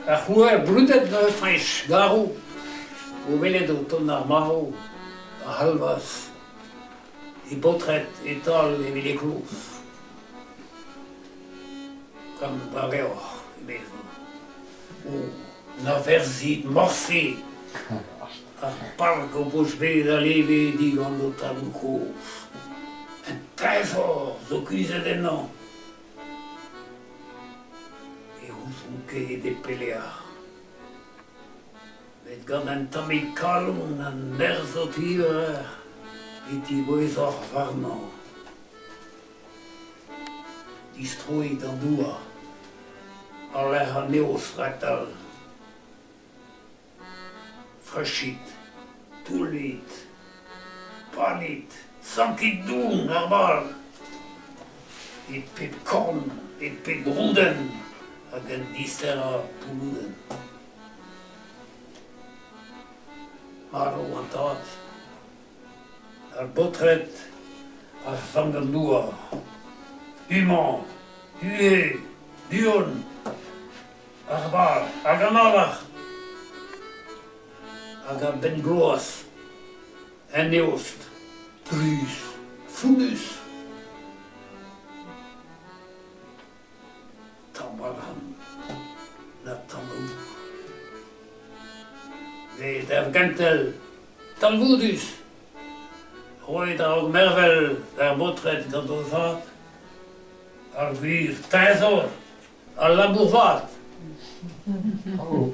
Ar c'houer brudet neuze Fañch Garv, o welet o tont ar marv, a c'halvas e baotred e-tal e wele-kloz. Gant va levr, emezañ, o na verzhit morse ar park ho peus bet a leve digant ho tadoù-kozh. Un teñzor zo kuzhet ennañ. Ne ouzon ket e pelec'h. Met gant un tammig kalon ha nerzh ho tivrec'h e tigouezhoc'h warnañ. Distroit d'an douar, war-lerc'h an eost raktal. Frechit, toullit, panit, sankit doun ar bal. E pep korn, e pep roudenn hag en disterañ pouloudenn. Marv an tad. Ar baotred a sank an douar. Du-mañ, du-he, du-hont, ar bal hag an alar hag ar benn-bloaz en eost druz, founnus. Tamm arc'hant na tamm aour. Met er gentel talvoudus roet a-raok mervel d'ar baotred gant o zad, ar gwir teñzor, al labour vat. Oh.